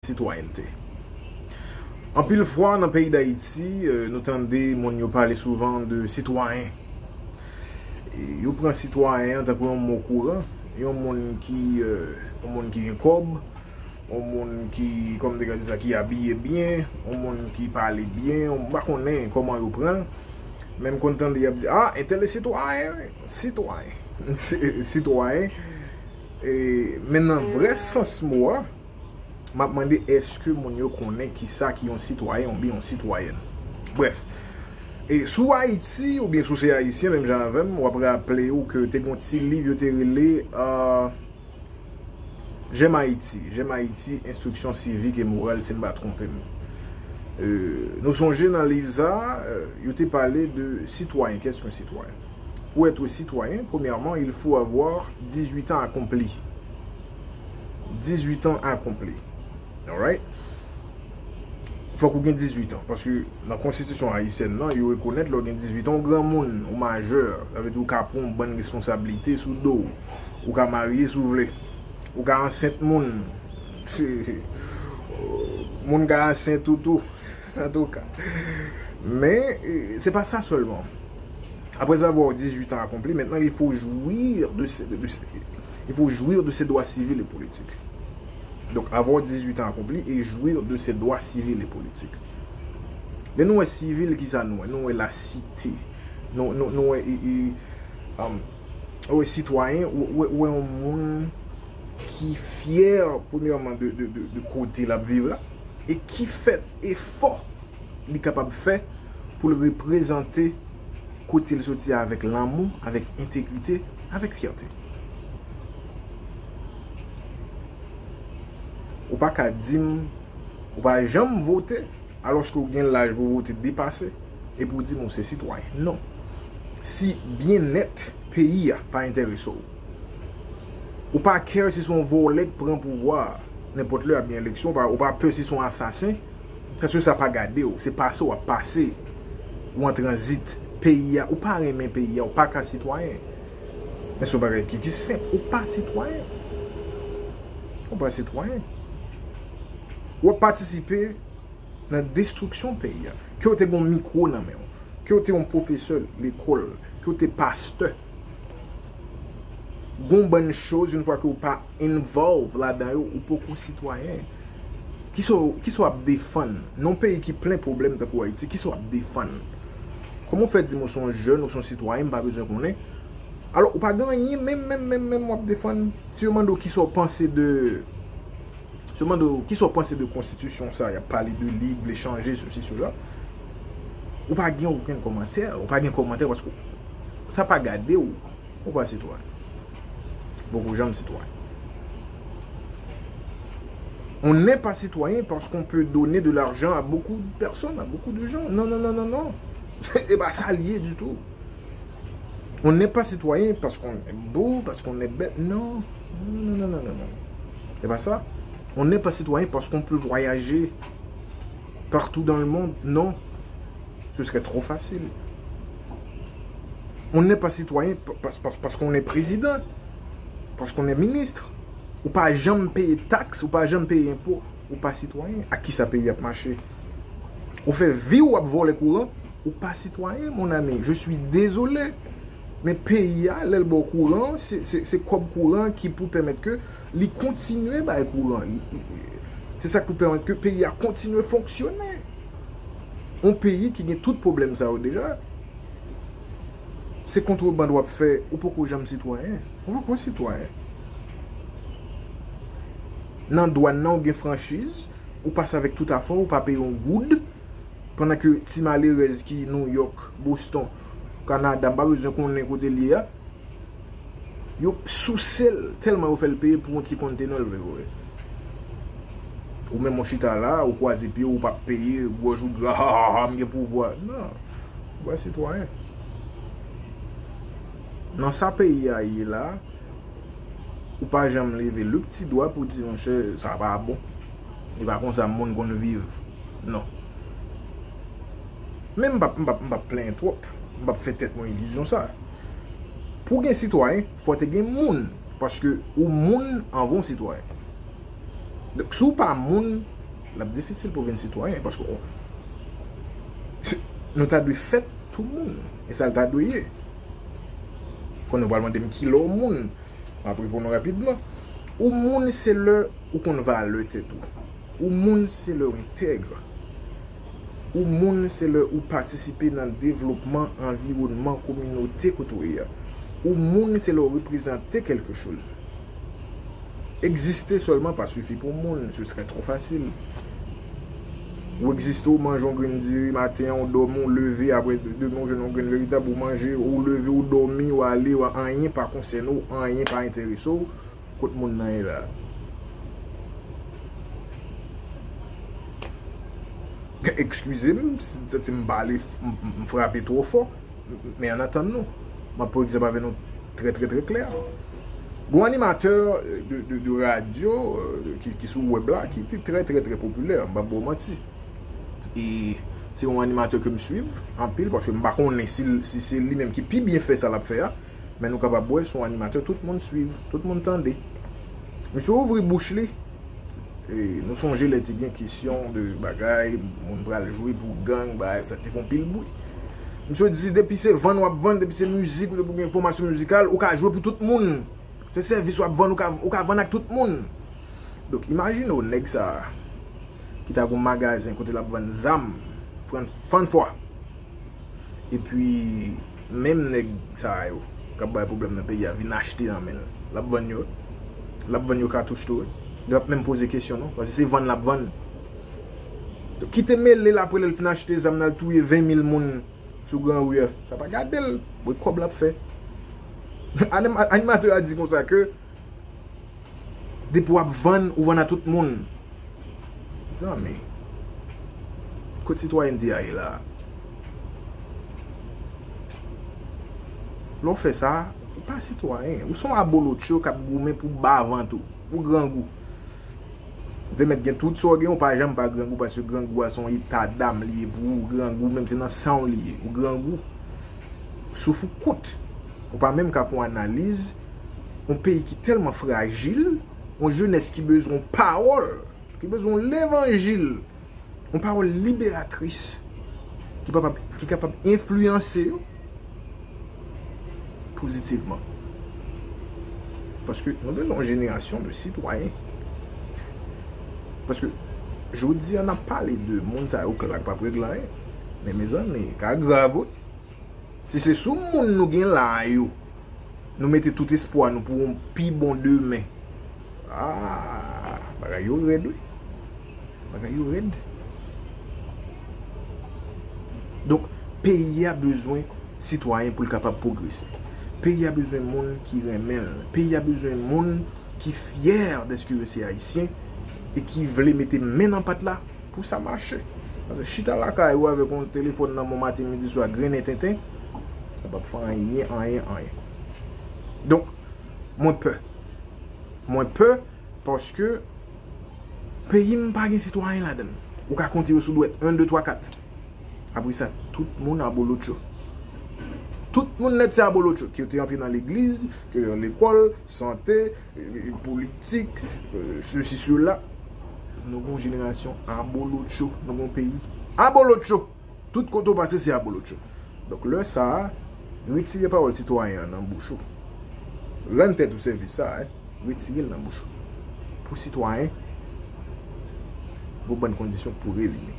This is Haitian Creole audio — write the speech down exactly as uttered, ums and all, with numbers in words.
sitwayènte. Anpil fwa nan peyi Dayiti, eh, nou tande moun yo pale souvan de sitwayen. E yo pran sitwayen an tankou yon mo kouran, yon moun ki, eh, yon moun ki gen kòb, yon moun ki, kòm te ka di sa, ki abiye byen, yon moun ki pale byen, yon, m pa konnen kòman yo pran l, men m konn tande y ap di, "Ah, entèl e sitwayen, wi, sitwayen." Sitwayen. E, men nan vrè sans mo a, m ap mande, èske moun yo konnen kisa ki yon sitwayen oubyen yon sitwayèn? Brèf, e si w Ayiti oubyen si w se Ayisyen, menm jan avè m, w ap raple w ke te gen yon ti liv yo te rele, euh, J'aime Haïti, J'aime Haïti, Instruction civique et morale, si m pa twonpe m. Euh, nou sonje nan liv sa, euh, yo te pale de sitwayen. Qu'est-ce qu'un citoyen? Pour être citoyen, premièrement, il faut avoir dix-huit ans accomplis. Dix-huit ans accomplis. Alright? Fòk ou gen dizwit an, paske nan konstitisyon ayisyèn nan, yo rekonèt lè w gen dizwit an, ou granmoun, ou majè, sa vle di ou ka pran yon bann responsablite sou do w. Ou ka marye si w vle. Ou ka ansent moun. Moun ka ansent ou tou. Antouka. Men, eh, se pa sa sèlman. Après avoir dix-huit ans accomplis, maintenant il faut jouir de ses, de, de ses, il faut jouir de ses droits civils et politiques. Donc, avoir dix-huit ans accomplis et jouir de ses droits civils et politiques. Lè nou wè sivil, kisa nou wè? Nou wè lasite. Nou, nou, nou wè, e, e, um, wè sitwayen, wè, wè, wè yon moun ki fyè, premyèman, de, de, de, de kote l ap viv la, e ki fè efò li kapab fè pou l reprezante kote l soti a avèk lanmou, avèk entegrite, avèk fyète. Ou pa ka di m, ou pa janm vote, alòske w gen laj pou w vote depase, epi w di m ou se sitwayen. Non. Si byennèt peyi a pa enterese w, ou pa care si se yon vòlè k pran pouvwa a nenpòt lè ap gen eleksyon, ou pa, ou pa pè si se yon asasen, paske sa pa gade w, se pase w ap pase. Ou an tranzit, peyi a, ou pa renmen peyi a, ou pa ka sitwayen. Men se yon bagay ki, ki senp, ou pa sitwayen. Ou pa sitwayen. W ap patisipe nan destriksyon peyi a. Ke w te gen yon mikwo nan men w, ke w te yon pwofesè lekòl, ke w te pastè, gon bann choz, yon fwa ke w pa involve ladan yo, ou poko sitwayen. Kisa w, kisa w ap defann? Nan yon peyi ki plen pwoblèm tankou Ayiti, kisa w ap defann? Kòman w fè di m ou se yon jèn, ou se yon sitwayen, m pa bezwen konnen? Alò, ou pa gen anyen menm, menm, menm, menm w ap defann. Si yo mande w kisa w panse de, si yo mande w kisa w panse de konstitisyon sa, y ap pale de li, vle chanje, sesi, sela, ou pa gen okenn kòmantè, ou pa gen kòmantè paske sa pa gade w, ou pa sitwayen. Poko janm sitwayen. On n'est pas citoyen parce qu'on peut donner de l'argent à beaucoup de personnes, à beaucoup de gens. Non, non, non, non, non. E pa sa l ye ditou. On n'est pas citoyen parce qu'on est beau, parce qu'on est belle. Non. Non, non, non, non, non, non. C'est pas ça. On n'est pas citoyen parce qu'on peut voyager partout dans le monde. Non. Ce serait trop facile. On n'est pas citoyen pa-, pa-, pa-, parce qu'on est président, parce qu'on est ministre. Ou pa janm peye taks, ou pa janm peye enpo, ou pa sitwayen. Ak kisa peyi ap mache? Ou fè vi w ap vòlè kouran, ou pa sitwayen, mon ami. Je suis désolé. Men peyi a, lè l ba w kouran, se, se, se kòb kouran ki pou pèmèt ke li kontinye bay kouran. Li, li, se sa k pou pèmèt ke peyi a kontinye fonksyone. Yon peyi ki gen tout pwoblèm sa yo deja, se kontrebann w ap fè, ou poko janm sitwayen. Ou poko sitwayen. Nan dwàn nan, ou gen franchiz, ou pase avèk tout afè w, ou pa peye yon goud, pandan ke ti malerèz ki Nouyòk, Boston, Kanada, m pa bezwen konnen kote l ye a, yo souse l tèlman yo fè l peye pou yon ti kontenè l vle voye. Ou menm ou chita la, ou kwaze pye w, ou p ap peye, gòj ou gra, ha, ha, ha, m gen pouvwa. Non. Ou pa sitwayen. Nan sa peyi a ye la, ou pa janm leve le pti dwa pou di, monchè, sa pa bon. E pa konsa moun konn viv. Non. Men m p ap, m p ap, m p ap plenyen twòp. M p ap fè tèt mwen ilizyon sa. Pou gen sitwayen, fò te gen moun. Paske ou moun anvan w sitwayen. Donk, si w pa moun, l ap difisil pou w vin sitwayen, paske w- nou ta dwe fèt tou moun, e sa l ta dwe ye. Konnen w pral mande m kilè w moun, m ap reponn ou rapidman. Ou moun se lè ou konn valè tèt ou. Ou moun se lè w entèg. Ou moun se lè ou patisipe nan devlopman anviwònman kominote kote w ye a. Ou moun se lè w reprezante kèlke choz. Egziste sèlman pa sifi pou moun, ce serait trop facile. Ou egziste, ou manje yon grenn diri maten an, ou dòmi, ou leve, apre demen ou jwenn yon grenn veritab, ou manje, ou leve, ou dòmi, ou ale, ou anyen pa konsène w, anyen pa enterese w, kot moun nan ye la. Eskize m si m santi m pale, m, m, m frape twò fò, men ann atann nou. M ap pran egzanp avè nou trè, trè, trè klè. Gon animatè de, de, de radyo, euh, ki, ki sou wèb la, ki te trè, trè, trè popilè, m p ap ba w manti. E se yon animatè ke m swiv anpil, paske m pa konnen si, si se li menm ki pi byen fè sa l ap fè a, men nou kapab wè se yon animatè tout moun swiv, tout moun tande. Misye ouvri bouch li. E nou sonje lè te gen kesyon de bagay, moun pral jwe pou gang, bagay, sa te fè yon pil bri. Misye di, depi se vann w ap vann, depi se mizik, depi w gen fòmasyon mizikal, ou ka jwe pou tout moun. Se sèvis w ap vann, ou ka, ou ka vann ak tout moun. Donk, imajine w nèg sa a, ki ta gon magazen kote l ap vann zam, fann, fann fwa. Epi, menm nèg sa yo k ap bay pwoblèm nan peyi a vin achte nan men l. L ap vann yo. L ap vann yo katouch tou, wi. Li p ap menm poze kesyon, non. Paske se vann l ap vann. Donk, kite mele l apre lè l fin achte zam nan, l touye ven mil moun sou gran ri a. Sa pa gade l. Bon, kòb l ap fè. Anim-, animatè a di konsa ke depi w ap vann, ou vann a tout moun. Mezanmi, kot sitwayènte a ye la? Lè w fè sa, ou pa sitwayen. Ou se yon abolotcho k ap goumen pou ba vant ou. Ou grangou. Ou te mèt gen tout sa w gen, ou pa janm pa grangou, paske grangou a se yon eta dam li ye pou ou. Grangou menm se nan san w li ye. Ou grangou. Souf ou kout. Ou pa menm ka fè yon analiz. Yon peyi ki tèlman frajil, yon jenès ki bezwen pawòl, ki bezwen levanjil, yon pawòl liberatris, ki kapab, ki kapab enfliyanse yo pozitivman. Paske nou bezwen yon jenerasyon de sitwayen. Paske jodi a, n ap pale de moun sa yo k la k p ap regle anyen. Men mezanmi, ka grav, wi. Si se sou moun nou gen la yo, nou mete tout espwa nou pou yon pi bon demen. Ah, bagay yo rèd, wi. Bagay yo rèd. Donk, peyi a bezwen sitwayen pou l kapab pwogrese. Peyi a bezwen moun ki renmen l. Peyi a bezwen moun ki fyè dèske yo se Ayisyen e ki vle mete men nan pat la pou sa mache. Paske chita lakay ou avèk yon telefòn nan men w maten, midi, swa, grennen tenten, sa p ap fè anyen, anyen, anyen. Donk, mwen pè. Mwen pè paske peyi m pa gen sitwayen ladan l. Ou ka konte yo sou dwèt, en, de, twa, kat. Apre sa, tout moun abolotcho. Tout moun nèt se abolotcho. Ke w te antre nan legliz, ke w lekòl, sante, e, e, politik, e, sesi, sela. Nou gon jenerasyon abolotcho. Nou gon peyi abolotcho. Tout kote w pase, se abolotcho. Donk, lè sa a, retire pawòl sitwayen an nan bouch ou. Rann tèt ou sèvis sa a, wi. Retire l nan bouch ou. Pou sitwayen, gon bann kondisyon pou reyini.